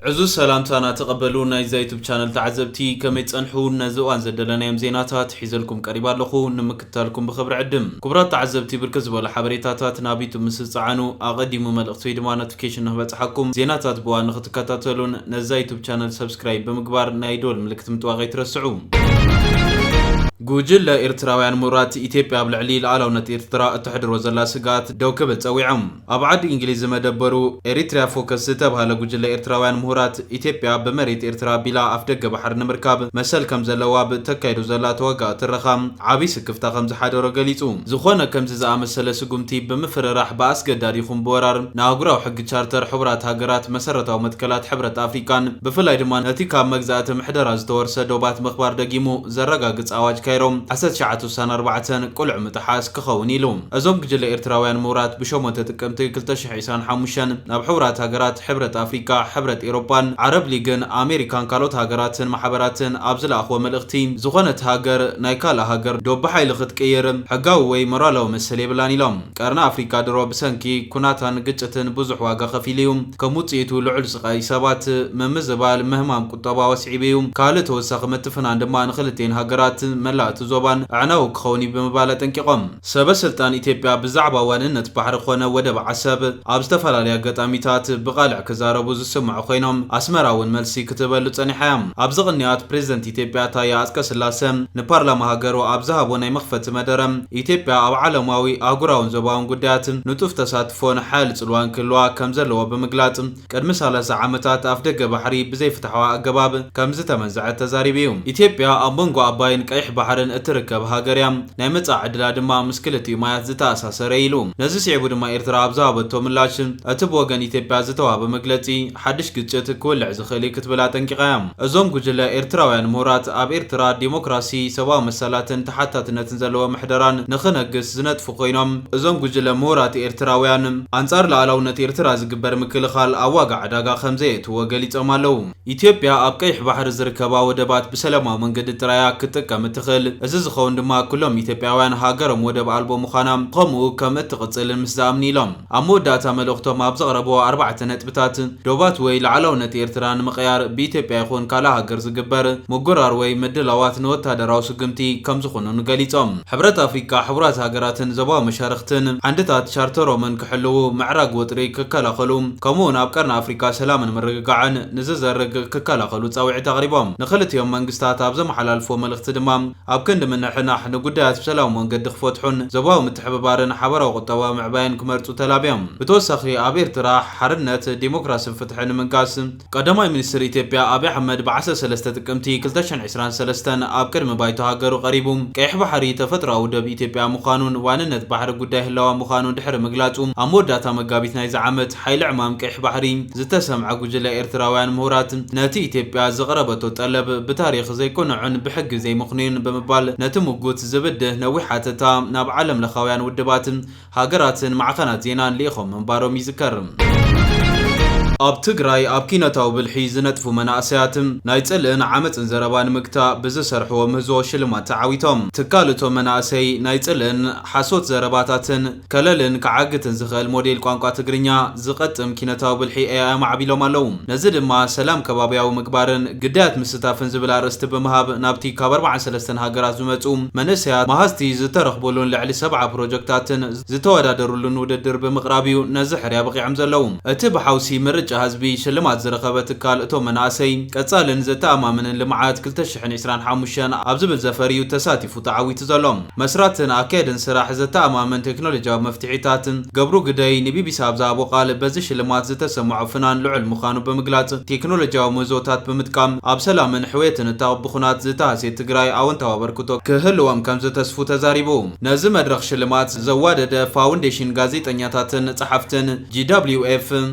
ዕዙዝ ሰላምታና ተቐበሉ ናይዛ ዩቱብ ቻነል ተዓዘብቲ፣ ከመይ ጸንሑ? ነዚ እዋን ዘደለናዮም ዜናታት ሒዘልኩም ቀሪባ ኣለኹ፣ ንምክትታልኩም ብኽብሪ ዕድም። ክቡራት ተዓዘብቲ፣ ብርክት ዝበሉ ሓበሬታታት ናብ ዩቱብ ምስ ዝጸዓኑ ኣቐዲሙ መልእኽቲ ወይ ድማ ኖቲፊኬሽን ንኽበጽሓኩም፣ ዜናታት ብእዋን ንኽትከታተሉን ነዛ ዩቱብ ቻነል ሰብስክራይብ ብምግባር ናይ ደወል ምልክት ምጥዋቕ ኣይትረስዑ። ጉጅለ ኤርትራውያን ምሁራት፣ ኢትዮጵያ ኣብ ልዕሊ ሉዓላውነት ኤርትራ እተሕድሮ ዘላ ስግኣት ደው ክብል ጸዊዖም። ኣብ ዓዲ እንግሊዝ ዝመደበሩ ኤሪትሪያ ፎከስ ዝተባህለ ጉጅለ ኤርትራውያን ምሁራት፣ ኢትዮጵያ ብመሬት ኤርትራ ኣቢላ ኣፍደገ ባሕሪ ንምርካብ መሰል ከም ዘለዋ ብእተካይዶ ዘላ ተዋጋኢ ትረኻ ዓቢ ስክፍታ ከም ዝሓደሮ ገሊጹ። ዝኾነ ከምዚ ዝኣመሰለ ስጉምቲ ብምፍርራሕ ብኣስገዳድ ይኹን ብወራር ንኣህጉራዊ ሕጊ ቻርተር ሕቡራት ሃገራት፣ መሰረታዊ መትከላት ሕብረት ኣፍሪቃን ብፍላይ ድማ ነቲ ካብ መግዛእቲ ምሕደራ ዝተወርሰ ዶባት ምኽባር ደጊሙ ዘረጋግጽ ኣዋጅ ካይሮ ዓሰርተ ትሽዓተ ስሳን ኣርባዕተን ቅሉዕ ምጥሓስ ክኸውን ኢሉ። እዞም ጉጅለ ኤርትራውያን ምሁራት ብሸሞንተ ጥቅምቲ ክልተ ሽሕ ዕስራን ሓሙሽተን ናብ ሕቡራት ሃገራት፣ ሕብረት ኣፍሪቃ፣ ሕብረት ኤሮጳን ዓረብ ሊግን ኣሜሪካን ካልኦት ሃገራትን ማሕበራትን ኣብ ዝለኣኽዎ መልእኽቲ፣ ዝኾነት ሃገር ናይ ካልእ ሃገር ዶብ ብሓይሊ ክትቅይር ሕጋዊ ወይ ሞራላዊ መሰል የብላን ኢሎም። ቀርኒ ኣፍሪቃ ድሮ ብሰንኪ ኩናታን ግጭትን ብዙሕ ዋጋ ከፊሉ እዩ። ከም ውጽኢቱ ልዑል ስቓይ ሰባት፣ ምምዝባል ምህማም ቁጠባ ኣስዒቡ እዩ። ካልእ ተወሳኺ ምትፍናን ድማ ንኽልቲኤን ሃገራት መላእ እቲ ዞባን ኣዕናዊ ክኸውን እዩ ብምባል ኣጠንቂቖም። ሰበ ስልጣን ኢትዮጵያ ብዛዕባ ዋንነት ባሕሪ ኮነ ወደብ ዓሰብ ኣብ ዝተፈላለዩ ኣጋጣሚታት ብቓልዕ ክዛረቡ ዝስምዑ ኮይኖም፣ ኣስመራ እውን መልሲ ክትህበሉ ጸኒሓ እያ። ኣብዚ ቅንያት ፕሬዝደንት ኢትዮጵያ ታየ ኣጽቀ ስላሰ ንፓርላማ ሃገሩ ኣብ ዝሃቦ ናይ መኽፈቲ መደረ፣ ኢትዮጵያ ኣብ ዓለማዊ፣ ኣህጉራውን ዞባውን ጉዳያት ንጡፍ ተሳትፎን ሓያል ጽልዋን ክህልዋ ከም ዘለዎ ብምግላጽ፣ ቅድሚ ሰላሳ ዓመታት ኣፍደገ ባሕሪ ብዘይፍትሓዊ ኣገባብ ከም ዝተመንዘዐት ተዛሪቡ እዩ። ኢትዮጵያ ኣብ መንጎ ኣባይን ቀይሕ ባሕርን እትርከብ ሃገር እያ፣ ናይ መጻኢ ዕድላ ድማ ምስ ክልቲኡ ማያት ዝተኣሳሰረ ኢሉ። ነዚ ስዒቡ ድማ ኤርትራ ኣብ ዝሃበቶ ምላሽ፣ እቲ ብወገን ኢትዮጵያ ዝተዋህበ መግለጺ ሓድሽ ግጭት ክውልዕ ዝኽእል እዩ ክትብል ኣጠንቂቓ እያ። እዞም ጉጅለ ኤርትራውያን ምሁራት ኣብ ኤርትራ ዲሞክራሲ፣ ሰብኣዊ መሰላትን ተሓታትነትን ዘለዎ ምሕደራን ንኽነግስ ዝነጥፉ ኮይኖም፣ እዞም ጉጅለ ምሁራት ኤርትራውያን ኣንጻር ሉዓላውነት ኤርትራ ዝግበር ምክልኻል ኣብ ዋጋ ዕዳጋ ከም ዘየእትዎ ገሊጾም ኣለዉ። ኢትዮጵያ ኣብ ቀይሕ ባሕሪ ዝርከባ ወደባት ብሰላማዊ መንገዲ ጥራይ እያ ክትጥቀም እትኽእል። እዚ ዝኸውን ድማ ኩሎም ኢትዮጵያውያን ሃገሮም ወደብ ኣልቦ ምዃና ከምኡ ከም እትቕጽልን ምስ ዝኣምኑ ኢሎም። ኣብ መወዳእታ መልእኽቶም ኣብ ዘቕረብዎ ኣርባዕተ ነጥብታት፣ ዶባት ወይ ሉዓላውነት ኤርትራ ንምቕያር ብኢትዮጵያ ይኹን ካልእ ሃገር ዝግበር ምጉራር ወይ ምድላዋት ንወታደራዊ ስጉምቲ ከም ዝኾኑን ገሊጾም። ሕብረት ኣፍሪቃ፣ ሕቡራት ሃገራትን ዞባዊ መሻርኽትን ዓንድታት ቻርተሮምን ክሕልዉ፣ ምዕራግ ወጥሪ ክከላኸሉ፣ ከምኡውን ኣብ ቀርኒ ኣፍሪቃ ሰላምን ምርግጋዕን ንዝዘርግ ክከላኸሉ ጻውዒት ኣቕሪቦም። ንኽልቲኦም መንግስታት ኣብ ዘመሓላልፎ መልእኽቲ ድማ፣ ኣብ ክንዲ ምንሕናሕ ንጉዳያት ብሰላማዊ መንገዲ ክፈትሑን ዞባዊ ምትሕብባርን ሓበራዊ ቁጠባዊ ምዕባይን ክመርጹ ተላብዮም። ብተወሳኺ ኣብ ኤርትራ ሓርነት፣ ዲሞክራስን ፍትሕን ንምንጋስ ቀዳማይ ሚኒስትር ኢትዮጵያ ኣብይ ኣሕመድ ብዓሰርተ ሰለስተ ጥቅምቲ ክልተ ሽሕን ዕስራን ሰለስተን ኣብ ቅድሚ ባይቶ ሃገሩ ቀሪቡ፣ ቀይሕ ባሕሪ ተፈጥሮኣዊ ወደብ ኢትዮጵያ ምዃኑን ዋንነት ባሕሪ ጉዳይ ህላዋ ምዃኑን ድሕሪ ምግላጹ፣ ኣብ መወዳእታ መጋቢት ናይዚ ዓመት ሓይሊ ዕማም ቀይሕ ባሕሪ ዝተሰምዐ ጉጅለ ኤርትራውያን ምሁራት ነቲ ኢትዮጵያ ዘቕረበቶ ጠለብ ብታሪኽ ዘይቅኑዕን ብሕጊ ዘይምኽኑይን ብምባል ነቲ ምጉት ዝብድህ ነዊሕ ሓተታ ናብ ዓለም ለኻውያን ውድባት ሃገራትን ማዕኸናት ዜናን ልኢኾም ምንባሮም ይዝከር። ኣብ ትግራይ ኣብ ኪነታዊ ብልሒ ዝነጥፉ መናእሰያት ናይ ጽልእን ዓመጽን ዘረባ ንምግታእ ብዝሰርሕዎ ምህዞ ሽልማት ተዓዊቶም። ትካል እቶም መናእሰይ ናይ ጽልእን ሓሶት ዘረባታትን ከለልን ክዓግትን ዝኽእል ሞዴል ቋንቋ ትግርኛ ዝቐጥም ኪነታዊ ብልሒ ኤ ኣይ ኣማዕቢሎም ኣለዉ። ነዚ ድማ ሰላም ከባቢያዊ ምግባርን ግዳያት ምስታፍን ዝብል ኣርእስቲ ብምሃብ ናብቲ ካብ ኣርባዓን ሰለስተን ሃገራት ዝመጹ መንእሰያት መሃዝቲ ዝተረኽቡሉን ልዕሊ ሰብዓ ፕሮጀክታትን ዝተወዳደሩሉን ውድድር ብምቕራብ እዩ ነዚ ሕርያ በቒዖም ዘለዉ። እቲ ብሓውሲ ምርጫ ህዝቢ ሽልማት ዝረኸበ ትካል እቶም መናእሰይ ቀጻልን ዘተኣማምንን ልምዓት ክልተ ሽሕን ዕስራን ሓሙሽተን ኣብ ዝብል ዘፈር እዩ ተሳቲፉ ተዓዊቱ ዘሎ። መስራትን ኣካየድን ስራሕ ዘተኣማምን ቴክኖሎጂያዊ መፍትሒታት ገብሩ ግደይ ንቢቢሲ ኣብ ዝሃቦ ቃል፣ በዚ ሽልማት ዝተሰምዖ ፍናን ልዑል ምዃኑ ብምግላጽ፣ ቴክኖሎጂያዊ ምህዞታት ብምጥቃም ኣብ ሰላምን ሕውየትን እታ ብኹናት ዝተሃስየት ትግራይ ኣወንታዊ ኣበርክቶ ክህልዎም ከም ዝተስፉ ተዛሪቡ። ነዚ መድረኽ ሽልማት ዘዋደደ ፋውንዴሽን ጋዜጠኛታትን ጸሓፍትን ጂ ደብሊው ኤፍ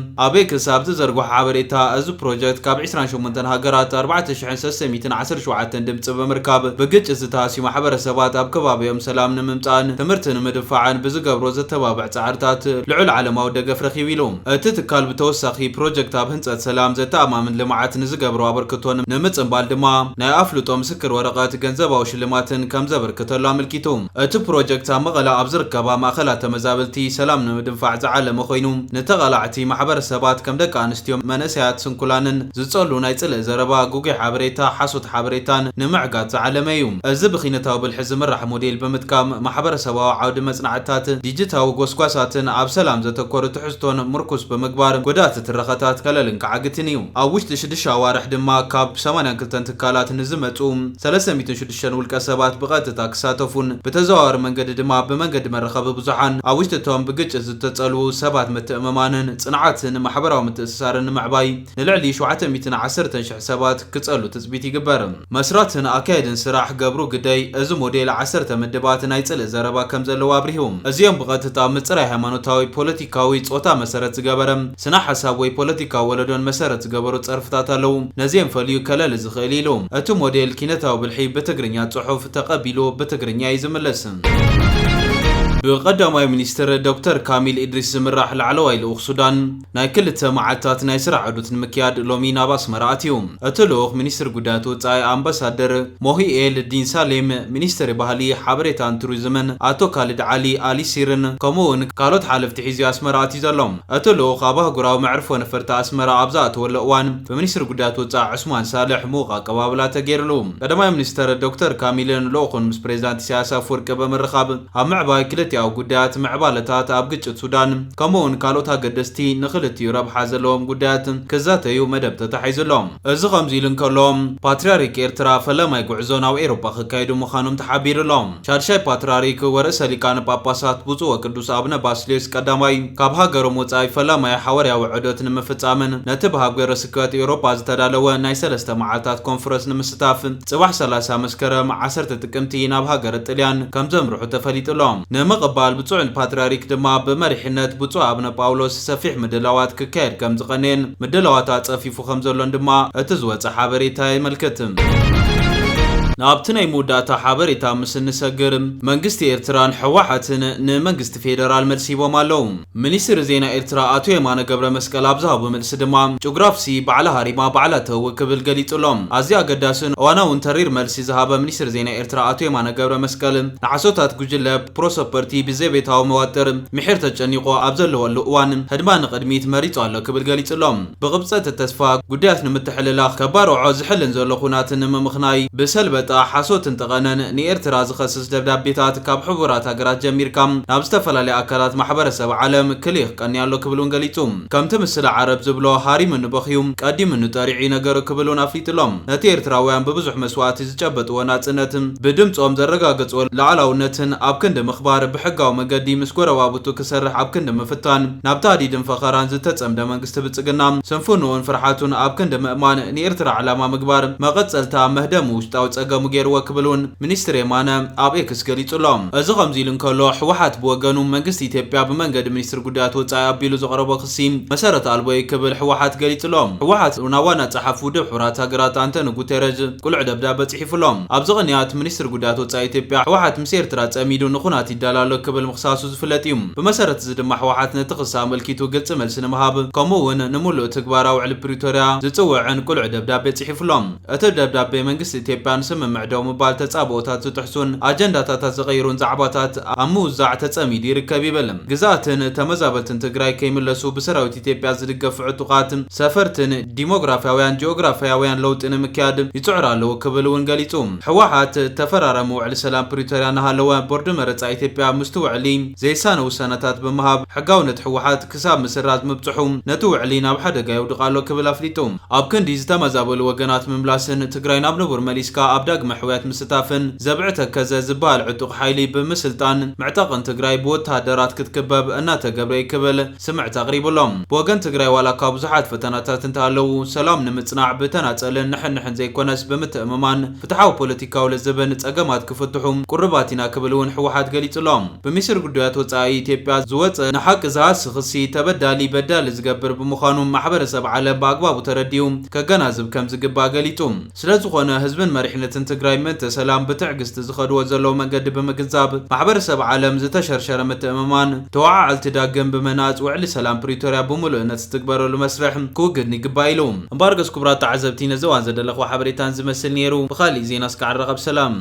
ኣብ ኤክስ ኣብ ዝዘርግሖ ሓበሬታ፣ እዚ ፕሮጀክት ካብ ዕስራን ሸሞንተን ሃገራት ኣርባዕተ ሽሕን ሰለስተ ሚእትን ዓሰርተ ሸውዓተን ድምጺ ብምርካብ፣ ብግጭት ዝተሃስዩ ማሕበረሰባት ኣብ ከባቢኦም ሰላም ንምምጻእን ትምህርቲ ንምድፋዕን ብዝገብሮ ዘተባብዕ ጻዕርታት ልዑል ዓለማዊ ደገፍ ረኺቡ ኢሉ። እቲ ትካል ብተወሳኺ ፕሮጀክት ኣብ ህንጸት ሰላም፣ ዘተኣማምን ልምዓት ንዝገብሮ ኣበርክቶን ንምጽንባል ድማ ናይ ኣፍልጦ ምስክር ወረቐት፣ ገንዘባዊ ሽልማትን ከም ዘበርክተሉ ኣመልኪቱ። እቲ ፕሮጀክት ኣብ መቐለ ኣብ ዝርከባ ማእኸላት ተመዛበልቲ ሰላም ንምድንፋዕ ዝዓለመ ኮይኑ፣ ንተቓላዕቲ ማሕበረሰባት ከም ደቂ ደቂ ኣንስትዮ፣ መንእሰያት፣ ስንኩላንን ዝጸሉ ናይ ጽልእ ዘረባ፣ ግጉይ ሓበሬታ፣ ሓሶት ሓበሬታን ንምዕጋት ዝዓለመ እዩ። እዚ ብኺነታዊ ብልሒ ዝምራሕ ሞዴል ብምጥቃም፣ ማሕበረሰባዊ ዓውዲ መጽናዕትታት፣ ዲጂታዊ ጎስጓሳትን ኣብ ሰላም ዘተኮረ ትሕዝቶን ምርኩስ ብምግባር፣ ጎዳእቲ ትረኻታት ከለልን ክዓግትን እዩ። ኣብ ውሽጢ ሽዱሽተ ኣዋርሕ ድማ ካብ ሰማንያን ክልተን ትካላት ንዝመጹ ሰለስተ ሚእትን ሽዱሽተን ውልቀ ሰባት ብቐጥታ ክሳተፉን ብተዘዋዋሪ መንገዲ ድማ ብመንገዲ መራኸቢ ብዙሓን ኣብ ውሽጢ እቶም ብግጭት ዝተጸልዉ ሰባት ምትእምማንን ጽንዓትን ማሕበራዊ ምትእስሳርን ንምዕባይ ንልዕሊ ሸውዓተ ሚእትን ዓሰርተን ሽሕ ሰባት ክጸሉ ትጽቢት ይግበር። መስራትን ኣካየድን ስራሕ ገብሩ ግደይ፣ እዚ ሞዴል ዓሰርተ ምድባት ናይ ጽልእ ዘረባ ከም ዘለዎ ኣብሪሁ። እዚኦም ብቐጥታ ምጽራይ ሃይማኖታዊ፣ ፖለቲካዊ፣ ጾታ መሰረት ዝገበረ ስነ ሓሳብ ወይ ፖለቲካዊ ወለዶን መሰረት ዝገበሩ ጸርፍታት ኣለዉ። ነዚኦም ፈልዩ ከለሊ ዝኽእል ኢሉ። እቲ ሞዴል ኪነታዊ ብልሒ ብትግርኛ ጽሑፍ ተቐቢሉ ብትግርኛ እዩ ዝምልስ። ብቀዳማይ ሚኒስትር ዶክተር ካሚል ኢድሪስ ዝምራሕ ላዕለዋይ ልኡኽ ሱዳን ናይ ክልተ መዓልታት ናይ ስራሕ ዑደት ንምክያድ ሎሚ ናብ ኣስመራ ኣትዩ። እቲ ልኡኽ ሚኒስትር ጉዳያት ወጻኢ ኣምባሳደር ሞሂኤል ዲን ሳሌም፣ ሚኒስትሪ ባህሊ፣ ሓበሬታን ቱሪዝምን ኣቶ ካልድ ዓሊ ኣሊሲርን ከምኡ እውን ካልኦት ሓለፍቲ ሒዙ ኣስመራ ኣትዩ ዘሎ። እቲ ልኡኽ ኣብ ኣህጉራዊ መዕርፎ ነፈርቲ ኣስመራ ኣብ ዝኣተወሉ እዋን ብሚኒስትሪ ጉዳያት ወጻኢ ዑስማን ሳልሕ ምዉቕ ኣቀባብላ ተገይሩሉ። ቀዳማይ ሚኒስተር ዶክተር ካሚልን ልኡኹን ምስ ፕሬዚዳንት ኢሳያስ ኣፈወርቂ ብምርኻብ ኣብ ምዕባይ ክልቲኣዊ ጉዳያት፣ ምዕባለታት ኣብ ግጭት ሱዳን ከምኡ እውን ካልኦት ኣገደስቲ ንክልቲኡ ረብሓ ዘለዎም ጉዳያት ክዛተዩ መደብ ተታሒዙ ኣሎ። እዚ ከምዚ ኢሉ እንከሎ፣ ፓትርያርክ ኤርትራ ፈለማይ ጉዕዞ ናብ ኤውሮጳ ክካየዱ ምዃኖም ተሓቢሩ ኣሎ። ሻድሻይ ፓትርያርክ ወርእሰ ሊቃነ ጳጳሳት ብፁዕ ወቅዱስ ኣቡነ ባስልዮስ ቀዳማይ ካብ ሃገሮም ወጻኢ ፈለማይ ሓዋርያዊ ዑደት ንምፍጻምን ነቲ ብሃገረ ስብከት ኤውሮጳ ዝተዳለወ ናይ ሰለስተ መዓልታት ኮንፈረንስ ንምስታፍ ጽባሕ ሰላሳ መስከረም ዓሰርተ ጥቅምቲ ናብ ሃገረ ጥልያን ከም ዘምርሑ ተፈሊጡ ኣሎ። ንምቕባል ብፁዕ ፓትርያርክ ድማ ብመሪሕነት ብፁዕ ኣቡነ ጳውሎስ ሰፊሕ ምድላዋት ክካየድ ከም ዝቐነየን ምድላዋት ኣጸፊፉ ከም ዘሎን ድማ እቲ ዝወጸ ሓበሬታ የመልክት። ናብቲ ናይ መወዳእታ ሓበሬታ ምስ እንሰግር፣ መንግስቲ ኤርትራን ህወሓትን ንመንግስቲ ፌደራል መልሲ ሂቦም ኣለዉ። ሚኒስትሪ ዜና ኤርትራ ኣቶ የማነ ገብረ መስቀል ኣብ ዝሃቦ መልሲ ድማ፣ ጂኦግራፍሲ ባዕላ ሃሪማ ባዕላ ተእዊ ክብል ገሊጹ ኣሎ። ኣዝዩ ኣገዳስን እዋናውን ተሪር መልሲ ዝሃበ ሚኒስትሪ ዜና ኤርትራ ኣቶ የማነ ገብረ መስቀል፣ ንዓሶታት ጉጅለ ፕሮሶፐርቲ ብዘቤታዊ መዋጥር ምሒር ተጨኒቑ ኣብ ዘለወሉ እዋን፣ ህድማ ንቕድሚት መሪጹ ኣሎ ክብል ገሊጹ ኣሎ። ብቕብጸት ተስፋ ጉዳያት ንምትሕልላኽ ከባርዖ ዝሕልን ዘሎ ኩናትን ንምምኽናይ ብሰልበጣ ሓሶትን ጠቐነን ንኤርትራ ዝኸስስ ደብዳቤታት ካብ ሕቡራት ሃገራት ጀሚርካ ናብ ዝተፈላለዩ ኣካላት ማሕበረሰብ ዓለም ክልኢኽ ቀንያ ኣሎ ክብል እውን ገሊጹ። ከምቲ ምስላ ዓረብ ዝብሎ ሃሪምኒ በኽዩ ቀዲምኒ ጠሪዑ ነገሩ ክብል እውን ኣፍሊጡ ኣሎ። ነቲ ኤርትራውያን ብብዙሕ መስዋእቲ ዝጨበጥዎ ናጽነትን ብድምጾም ዘረጋገጽዎ ሉዓላውነትን ኣብ ክንዲ ምኽባር ብሕጋዊ መገዲ ምስ ጎረባብቱ ክሰርሕ ኣብ ክንዲ ምፍታን ናብቲ ሃዲድን ፈኸራን ዝተጸምደ መንግስቲ ብልጽግና ስንፍንኡን ፍርሓቱን ኣብ ክንዲ ምእማን ንኤርትራ ዕላማ ምግባር መቐጸልታ መህደሚ ውሽጣዊ ጸገሙ ገይርዎ ክብል እውን ሚኒስትር የማነ ኣብ ኤክስ ገሊጹ ኣሎ። እዚ ከምዚ ኢሉ እንከሎ ህወሓት ብወገኑ መንግስቲ ኢትዮጵያ ብመንገዲ ሚኒስትር ጉዳያት ወጻኢ ኣቢሉ ዘቕረቦ ክሲ መሰረት ኣልቦ እዩ ክብል ህወሓት ገሊጹ ኣሎ። ህወሓት ናብ ዋና ጸሓፊ ውድብ ሕቡራት ሃገራት ኣንቶኒ ጉቴረዝ ቅሉዕ ደብዳበ ጽሒፉ ኣሎ። ኣብዚ ቅንያት ሚኒስትር ጉዳያት ወጻኢ ኢትዮጵያ ህወሓት ምስ ኤርትራ ጸሚዱ ንኹናት ይዳሎ ኣሎ ክብል ምኽሳሱ ዝፍለጥ እዩ። ብመሰረት እዚ ድማ ህወሓት ነቲ ክሲ ኣመልኪቱ ግልጺ መልሲ ንምሃብ ከምኡ እውን ንምሉእ ትግባር ውዕል ፕሪቶርያ ዝጽውዕን ቅሉዕ ደብዳቤ ጽሒፉ ኣሎ። እቲ ደብዳቤ መንግስቲ ኢትዮጵያ ንስምምዕ ደው ምባል ተጻብኦታት ዝጥሕሱን ኣጀንዳታታት ዝቐይሩን ዛዕባታት ኣብ ምውዛዕ ተጸሚዱ ይርከብ ይብል። ግዝኣትን ተመዛበልትን ትግራይ ከይምለሱ ብሰራዊት ኢትዮጵያ ዝድገፉ ዕጡቓት ሰፈርትን ዲሞግራፊያውያን ጂኦግራፊያውያን ለውጢ ንምክያድ ይጽዕሩ ኣለዉ ክብል እውን ገሊጹ። ህወሓት ተፈራረሚ ውዕሊ ሰላም ፕሪቶርያ እናሃለወ ቦርድ መረጻ ኢትዮጵያ ምስቲ ውዕሊ ዘይሳነ ውሳነታት ብምሃብ ሕጋውነት ህወሓት ክሳብ ምስራዝ ምብጽሑ ነቲ ውዕሊ ናብ ሓደጋ የውድቕ ኣሎ ክብል ኣፍሊጡ። ኣብ ክንዲ ዝተመዛበሉ ወገናት ምምላስን ትግራይ ናብ ንቡር መሊስካ ኣብ ዳግመ ሕውያት ምስታፍን ዘብዒ ተከዘ ዝበሃል ዕጡቕ ሓይሊ ብምስልጣን ምዕጣቕን ትግራይ ብወተሃደራት ክትክበብ እናተገብረ እዩ ክብል ስምዕታ ኣቕሪቡ ኣሎ። ብወገን ትግራይ ዋላ እኳ ብዙሓት ፈተናታት እንተሃለዉ ሰላም ንምጽናዕ ብተናጸልን ንሕንሕን ዘይኮነስ ብምትእምማን ፍትሓዊ ፖለቲካዊ ልዝብን ጸገማት ክፍትሑ ቁሩባት ኢና ክብል እውን ህወሓት ገሊጹ ኣሎ። ብሚኒስትሪ ጉዳያት ወጻኢ ኢትዮጵያ ዝወጸ ንሓቂ ዝሃሲ ክሲ ተበዳሊ በዳሊ ዝገብር ብምዃኑ ማሕበረሰብ ዓለም ብኣግባቡ ተረዲኡ ከገናዝብ ከም ዝግባእ ገሊጹ። ስለ ዝኾነ ህዝብን መሪሕነትን ትግራይ ምእንተ ሰላም ብትዕግስቲ ዝኸድዎ ዘለዉ መንገዲ ብምግንዛብ ማሕበረሰብ ዓለም ዝተሸርሸረ ምትእምማን ተወዓዓልቲ ዳግም ብምህናጽ ውዕሊ ሰላም ፕሪቶርያ ብምሉእነት ዝትግበረሉ መስርሕ ክውግድን ይግባእ ኢሉ። እምበኣር ገስ ክቡራት ተዓዘብቲ ነዚ እዋን ዘደለኽዎ ሓበሬታን ዝመስል ነይሩ። ብኻሊእ ዜና እስካዕ ንራኸብ ሰላም።